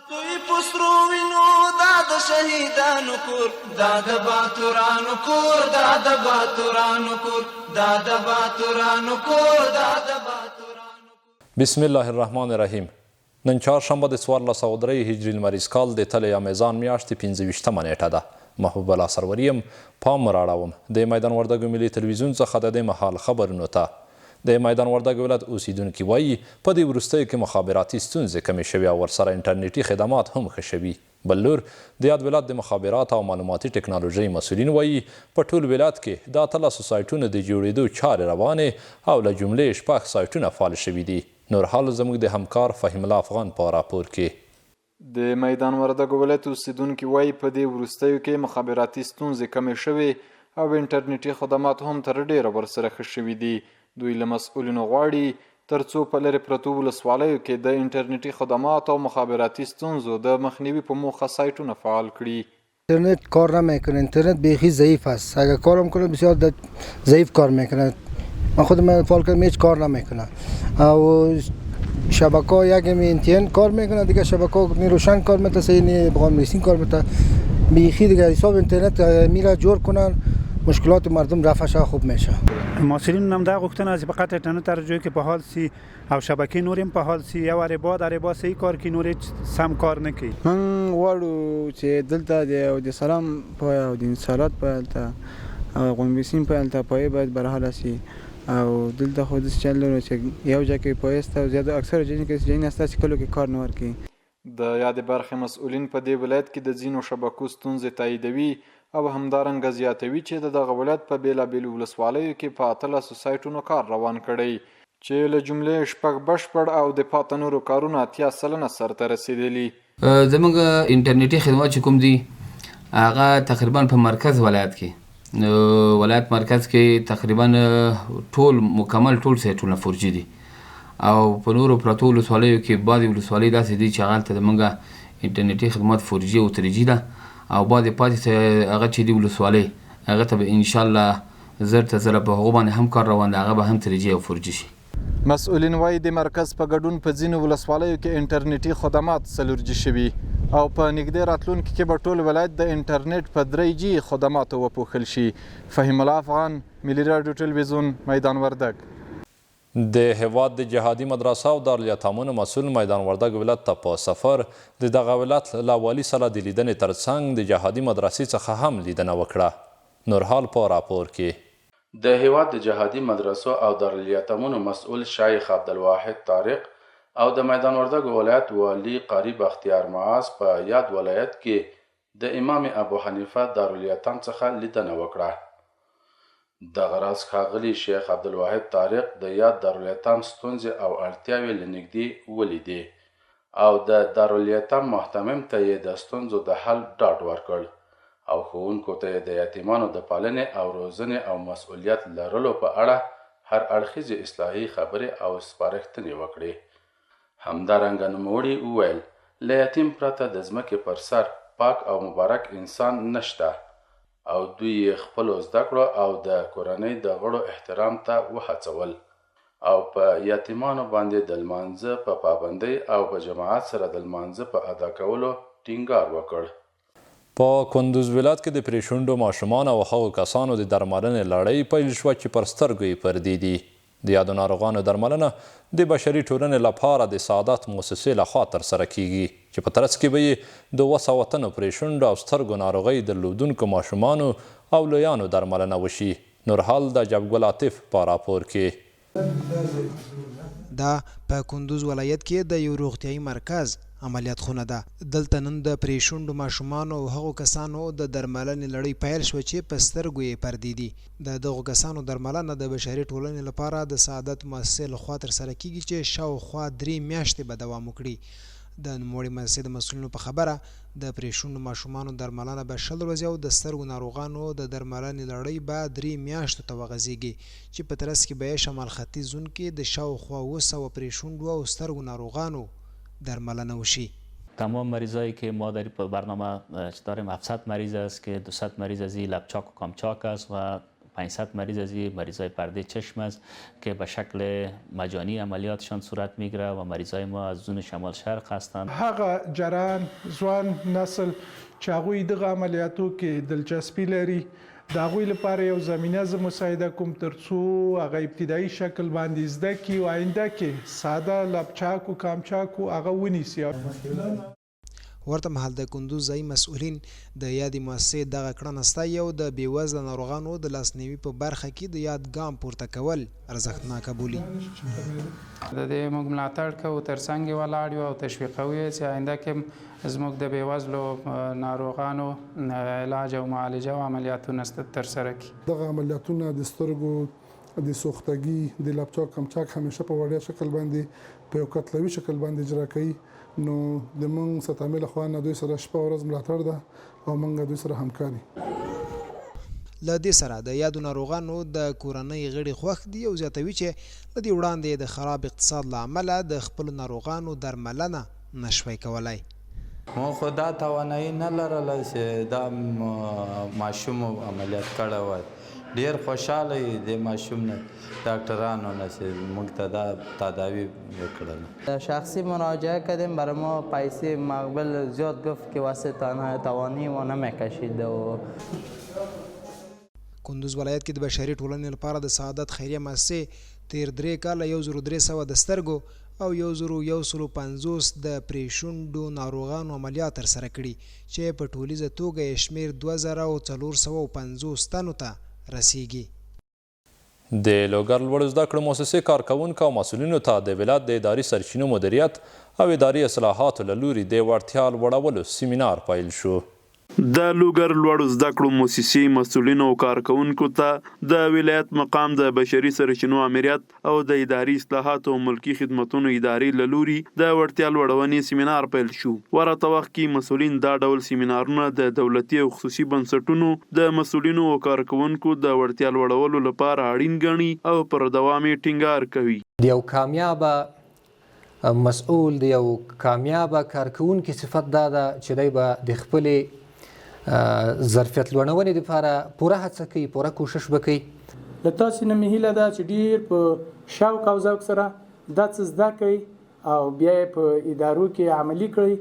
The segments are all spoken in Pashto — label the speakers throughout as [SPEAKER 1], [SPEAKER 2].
[SPEAKER 1] توی په سرو وینو دا د شهیدانو کور، دا د باتورانو کور، دا د باتورانو کور، دا د باتورانو کور، دا د باتورانو کور.
[SPEAKER 2] بسم الله الرحمن الرحیم نن چهارشنبه د 1403 هجري لمریز کال د تلې یا میزان میاشتې 25 مه نیټه ده. محبوب الله سروري یم، پام مو رااړوم د میدان وردګو ملي تلویزیون څخه د دې مهال خبرونو ته. د میدان وردګ ولایت اوسیدونکي وايي، په دې وروستیو کې مخابراتي ستونزې کمې شوې او ورسره انټرنیټي خدمات هم ښه شوي. بل لور د یاد ولایت د مخابراتو او معلوماتي ټکنالوژۍ مسؤلین وايي، په ټول ولایت کې د 18 سایټونو د جوړېدو چارې روانې او له جملې یې شپږ سایټونه فعال شوي دي. نور حال زموږ د همکار فهیم الله افغان په راپور کې.
[SPEAKER 3] د میدان وردګو ولایت اوسېدونکي وايي، په دې وروستیو کې مخابراتي ستونزې کمې شوې او انټرنیټي خدمات هم تر ډېره ورسره ښه شوي دي. دوی له مسؤلینو غواړي، ترڅو په لرې پرتو ولسوالیو کې د انټرنیټي خدماتو او مخابراتي ستونزو د مخنیوي په موخه سایټونه فعال کړي.
[SPEAKER 4] اینترنت کار نمیکنه، اینترنت بیخی ضعیف است. اگر کارم کنه بسیار ضعیف کار میکنه. من خود من فعال کردم هیچ کار نمیکنه. او شبکه ها یک انتین کار میکنه، دیگه شبکه ها روشن کار میته، صحیح نی بغام نیستین کار میته. بیخی دیگه حساب اینترنت میره جور کنن، مشکلات مردم رفع شه، خوب میشه.
[SPEAKER 5] محصلین هم دا غوښتنه چې فقط انټرنیټ ترجوی کې په حال سي او شبکې نورې هم په حال سي، یو اریبا د اریبا صحیح کار کوي، نور هیڅ سم کار نه کوي.
[SPEAKER 6] موږ غواړو چې دلته د او د سلام پایه او د انتصالات پایه هلته او غونبسین پایه هلته پایې باید برحاله سي او دلته خو داسې چل لرو چې یو ځای کې پایې سته او زیات اکثره ځایونو کې داسې ځایونه سته چې کلو کې کار نه ورکوي.
[SPEAKER 3] د یادې برخې مسؤلین په دې ولایت کې د ځینو شبکو ستونزې تاییدوي او همدارنګه زیاتوي چې د دغه ولایت په بېلابېلو ولسوالیو کې په 18 سایټونو کار روان کړی چې له جملې یې شپږ بشپړ او د پاته نورو کارونه 80% سرته رسېدلي.
[SPEAKER 7] زموږ انټرنیټي خدمات چې کوم دي هغه تقریبا په مرکز ولایت کې ولایت مرکز کې تقریبا ټول مکمل ټول سایټونه فورجي دي او په نورو پرتو ولسوالیو کې بعضې ولسوالۍ داسې دي چې هغه هلته زموږ انټرنیټي خدمات فورجي او تریجي ده او بعضې پاتې هغه چې دي ولسوالۍ هغه ته به انشاءالله زر تر زره په هغو باندې هم کار روان دی هغه به هم تریجي او فورجي شي.
[SPEAKER 3] مسؤلین وايي، د مرکز په ګډون په ځینو ولسوالیو کې انټرنیټي خدمات څلور جي شوي او په نږدې راتلونکي کې به ټول ولایت د انټرنیټ په درې جي خدماتو وپوښل شي. فهیم الله افغان، ملي راډیو ټلویزیون، میدان وردګ.
[SPEAKER 2] د هېواد د جهادي مدرسو او دارالیتامونو مسؤل میدان وردګ ولایت ته په سفر د دغه ولایت له والي سره د لیدنې ترڅنګ د جهادي مدرسې څخه هم لیدنه وکړه. نور حال په راپور کې.
[SPEAKER 8] د هېواد د جهادي مدرسو او دارالیتامونو مسؤل شیخ عبدالواحد طارق او د میدان وردګو ولایت والي قاري بختیار معاذ په یاد ولایت کې د امام ابوحنیفه دارالیتام څخه لیدنه وکړه. دغه راز ښاغلي شیخ عبدالواحد طارق د یاد دارالیتام ستونزې او اړتیاوې له نږدې ولیدې او د دارالیتام مهتمم ته یې د ستونزو د حل ډاډ ورکړ او ښوونکو ته یې د یتیمانو د پالنې او روزنې او مسؤلیت لرلو په اړه هر اړخیزې اصلاحي خبرې او سپارښتنې وکړې. همدارنګه نوموړي وویل، له یتیم پرته د ځمکې پر سر پاک او مبارک انسان نه شته او دوی یې خپلو زده کړو او د کورنۍ د غړو احترام ته وهڅول او په یتیمانو باندې د لمانځه په پابندۍ او په جماعت سره د لمانځه په ادا کولو ټینګار وکړ.
[SPEAKER 2] په کندوز ولایت کې د پرې شونډو ماشومانو او هغو کسانو د درملنې لړۍ پیل شوه چې پر سترګو یې پردې دي. د یادو ناروغانو درملنه د بشري ټولنې لپاره د سعادت موسسې له خوا ترسره کېږي چې په ترڅ کې به یې د 700 تنو پرې شونډو او سترګو ناروغۍ درلودونکو ماشومانو او لویانو درملنه وشي. نور حال د عجب ګل عاطف په راپور کې.
[SPEAKER 9] دا په کندوز ولایت کې د یو روغتیايي مرکز عملیات خونه ده. دلته نن د پرې شونډو ماشومانو او هغو کسانو د درملنې لړۍ پیل شوه چې په سترګو یې پردې دي. د دغو کسانو درملنه د بشري ټولنې لپاره د سعادت موسسې له خوا ترسره کېږي چې شاوخوا درې میاشتې به دوام وکړي. د نوموړې موسسې د مسؤلینو په خبره، د پرې شونډو ماشومانو درملنه به 20 ورځې او د سترګو ناروغانو د درملنې لړۍ به درې میاشتو ته وغځېږي. چې په ترڅ کې به یې شمال ختیځ زون کې د شاوخوا 700 پرې شونډو او سترګو ناروغانو درملنه وشي.
[SPEAKER 10] تمام مریضایی که ما در برنامه داریم 700 مریض است که 200 مریض از این لبچاک و کامچاک است و 500 مریض از مریضای پرده چشم است که به شکل مجانی عملیاتشان صورت میگیره و مریضای ما از زون شمال شرق هستند.
[SPEAKER 11] هغه جران ځوان نسل چې هغوی دغه عملیاتو کې دلچسپي لري، د هغوی لپاره یو زمینه زه مساعده کوم ترڅو هغه ابتدایي شکل باندې زده کړي او آینده کې ساده لپچاک او کامچاک هغه ونیسي.
[SPEAKER 9] ورته مهال د کندوز ځايي مسؤلین د یادې موسسې دغه کړنه ستایي او د بې وزله ناروغانو د لاسنیوي په برخه کې د یاد ګام پورته کول ارزښتناکه بولي.
[SPEAKER 12] د دې موږ ملاتړ کوو، تر څنګ یې ولاړ یو او تشویقوو یې چې آینده کې هم زموږ د بې وزلو ناروغانو علاج او معالجه او عملیاتونه ترسره کړي.
[SPEAKER 13] دغه عملیاتونه د سترګو د سوختګي، د لپچاک کمچاک همیشه په وړیا شکل باندې په یو کتلوي شکل باندې اجرا کوي، نو د مونږ ستامې له خوا نه دوی سره شپه ورځ ملاتړ ده او مونږ دوی سره همکار یو.
[SPEAKER 9] له دې سره د یادو ناروغانو د کورنۍ غړي خوښ دي او زیاتوي چې له دې وړاندې یې د خراب اقتصاد له امله د خپلو ناروغانو درملنه نه شوای کولای.
[SPEAKER 14] مونږ خو دا توانایي نه لرله چې دا ماشوم مو عملیات کړی وای. ډېر خوشحاله یو دې ماشوم نه، ډاکټرانو نه چې موږ ته دا تداوي وکړله.
[SPEAKER 15] شخصی مراجعه کردیم، برای ما پیسې مقبل زیاد گفت که واسه توانی ما نمیکشید و.
[SPEAKER 9] کندوز ولایت کې د بشري ټولنې لپاره د سعادت خیریه موسسې تېر درې کاله 1300 د سترګو او 1150 د پرې شونډو ناروغانو عملیات ترسره کړي چې په ټولیزه توګه یې شمېر 2450 تنو ته رسېږي.
[SPEAKER 2] د لوګر لوړو زده کړو موسسې کارکوونکو او مسؤلینو ته د ولایت د اداري سرچینو مدیریت او اداري اصلاحاتو له لوري د وړتیا لوړولو سیمینار پیل شو.
[SPEAKER 16] د لوګر لوړو زده کړو موسسې مسؤلینو او کارکوونکو ته د ولایت مقام د بشري سرچینو آمریت او د اداري اصلاحاتو او ملکي خدمتونو ادارې له لوري د وړتیا لوړونې سیمینار پیل شو. ورته وخت کې مسؤلین دا ډول سیمینارونه د دولتي او خصوصي بنسټونو د مسؤلینو او کارکوونکو د وړتیا لوړولو لپاره اړین ګڼي او پر دوام یې ټینګار کوي.
[SPEAKER 17] د یو کامیابه مسؤل د یو کامیابه کارکوونکي صفت دا ده چې دی به د خپلې ظرفیت لوړونې لپاره پوره هڅه کوي، پوره کوشش به کوي.
[SPEAKER 18] له تاسې نه مې هیله ده چې ډیر په شوق او ذوق سره دا څه زده کړئ او بیا یې په ادارو کې عملي کړئ.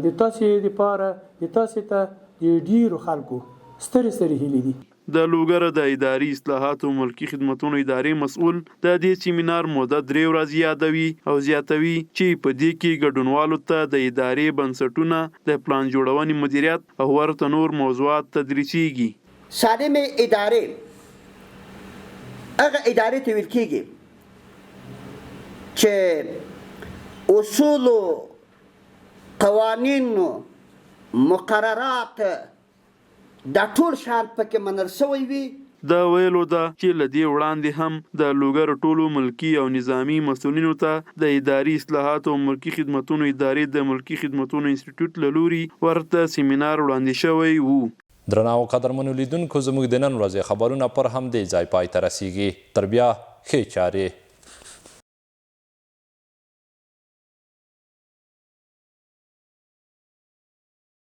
[SPEAKER 18] د تاسې لپاره د تاسې ته د ډیرو خلکو سترې سترې هیلې دي.
[SPEAKER 16] د لوګر د اداري اصلاحاتو او ملکي خدمتونو ادارې مسؤل د دې سیمینار موده درې ورځې یادوي او زیاتوي چې په دې کې ګډونوالو ته د ادارې بنسټونه، د پلان جوړونې مدیریت او ورته نور موضوعات تدریسېږي.
[SPEAKER 19] سالمې ادارې هغه ادارې ته ویل کېږي چې اصول، قوانین، مقررات دا ټول شیان پکې منل شوی وي.
[SPEAKER 16] د ویلو ده چې له دې وړاندې هم د لوګر ټولو ملکي او نظامي مسؤلینو ته د اداري اصلاحاتو او ملکي خدمتونو ادارې د ملکي خدمتونو انسټیټیوټ له لوري ورته سیمینار وړاندې شوی وو.
[SPEAKER 2] درنو او قدرمنو لیدونکو زموږ د نن ورځې خبرونه پر همدې ځای پای ته رسیږي. تر بیا ښې چارې.